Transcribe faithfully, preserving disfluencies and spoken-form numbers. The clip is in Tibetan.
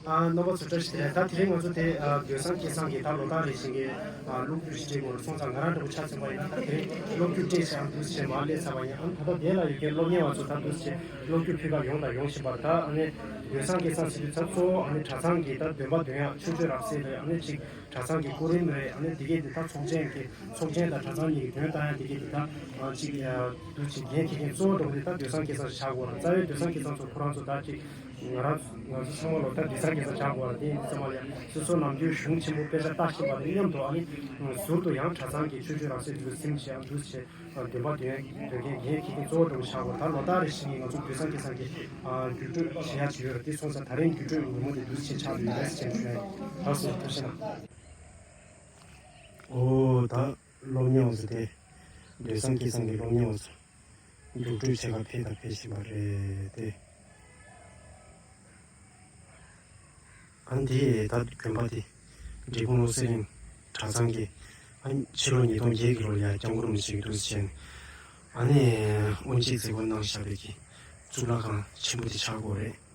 ཨ་རྣམ་པ་ཚོ་བཀྲ་ཤིས་བདེ་ལེགས། ད་དེ་རིང་ང་ཚོ་དེ་ཨ་སྡོད་སྲང་སྐྱེལ་སྲང་གི་ད་ལོ་ལྟར་རེ་བཞིན་གྱི་ཨ་གློག་རྒྱུག་ཞིག་སྤྲད་དགོས་རེད་སོང་ཙང་། ང་རང་འདྲ་པོ་ཆ་མཚོན་པ་ཡིན་ན་ད་དེ་རིང་གློག་རྒྱུག་སྤྲད་བཞག་འདུག་ཟེར་མར་སླེབས་ཚར་བ་ཡིན། ཨ་ནི་ད་ལྟ་དེ་ལ་ཡོད་མཁན་སློབ་གཉེར་བ་ཚོ་ད་འདུག་ཟེར་གློག་རྒྱུག་ཕུལ་ག་ཡོང་དང་ཡོང་བཞིན་པ་རེད། ད་ཨ་ནི་སྡོད་སྲང་སྐྱེལ་སྲང་ཟེར་དུས་ད་གཙོ་བོ་ཨ་ནི་གྲྭ་ཚང་གི་ད་འདོན་པ་འདོན་ཡག་ཆོས་སྤྱོད་རབ་གསལ་རེད། ཨ་ནི་ཅིག་གྲྭ་ཚང་གི་སྐུ་རིམ་རེད། ཨ་ནི་དེ་གས་དེ་ད་ཚོགས་ཆེན་གྱི་ཚོགས་ཆེན་དང་གྲྭ་ཚང་གཉིས་ཀྱི་འདོན་བཏང་ཡག་དེ་གས་དེ་ད་ཨ་ཅིག་ཨ་འདུག་ཅིག་འགན་འཁྱེར་མཁན་གཙོ་བོ་འདྲ་པོ་དེ་ད་སྡོད་སྲང་སྐྱེལ་སྲང་ཞིག་ཆགས་དགོས་རེད། རྩ་བའི་སྡོད་སྲང་སྐྱེལ་སྲང་ཚོ་ཁོ་རང་ཚོ་ད་ཅིག་ང་རང་ང་ཚོ་ཚང་མ་ལོ་ལྟར་སྡོད་སྲང་སྐྱེལ་སྲང་ཆགས་དགོས་པ་དེ་ཡིན་དུས་ཙམ་པ་ལ་ཡང་སོ་སོ་ནམ་རྒྱུན་གཞུང་ཆེན་པོ་དཔེ་ཆ་ལྟ་བཞིན་པ་དང་མཉམ་དུ་ཨ་ནི་ཟུར་དུ་ཡང་གྲྭ་ཚང་གི་ཆོས་སྤྱོད་རབ་གསལ་དེ་ཚོ་ཟིན་བྱས་ཨ་འདུག་བྱས་འདོན་པ་འདོན་འདོན་མཁན་འགན་འཁྱེར་མཁན་གཙོ་བོ་འདྲ་པོ་ཆགས་དགོས། ད་ལོ་ལྟར་རེ་བཞིན་གྱི་ང་ཚོ་སྡོད་སྲང་སྐྱེལ་སྲང་གི་ཨ་རྒྱུགས་སྤྲོད་བྱེད་ཡག་ཅིག་ཡོད་རེད། དེ་སོང་ཙང་ད་རིང་རྒྱུགས་སྤྲོད་ཉིན་མོ་དེ་འདུག་བྱས་ཆགས་ཡོད་རེད་ཟེར་བྱས་ཞུ་ཡ་ཡིན། ལགས་སོ། ཐུགས་རྗེ་གནང་། ཨོ་ད་སློབ་གཉེར་བ་ཚོ་དེ་སྡོད་སྲང་སྐྱེལ་སྲང་གི་སློབ་གཉེར་བ་ཚོ་རྒྱུགས་སྤྲོད་བྱེད་ག་ཕེབས་དང་ཕེབས་བཞིན་པ་རེད་དེ། ཨ་ནི་དེ་ད་དགོན་པ་དེ་འབྲས་སྤུངས་བློ་གསལ་གླིང་གྲྭ་ཚང་གི་ཨ་ནི་ཕྱི་ལོ་ཉིས་སྟོང་བརྒྱད་ཀྱི་ལོ་ལ་ཡ་སྐྱབས་མགོན་རིན་པོ་ཆེ་གིས་འདུག་བྱས་ནས་ཨ་ནི་དབོན་སྤྱི་མཛད་སྒོ་གནང་བཞག་པའི་གི་གཙུག་ལག་ཁང་ཆེན་པོ་དེ་ཆགས་ཀྱི་ཡོད་རེད།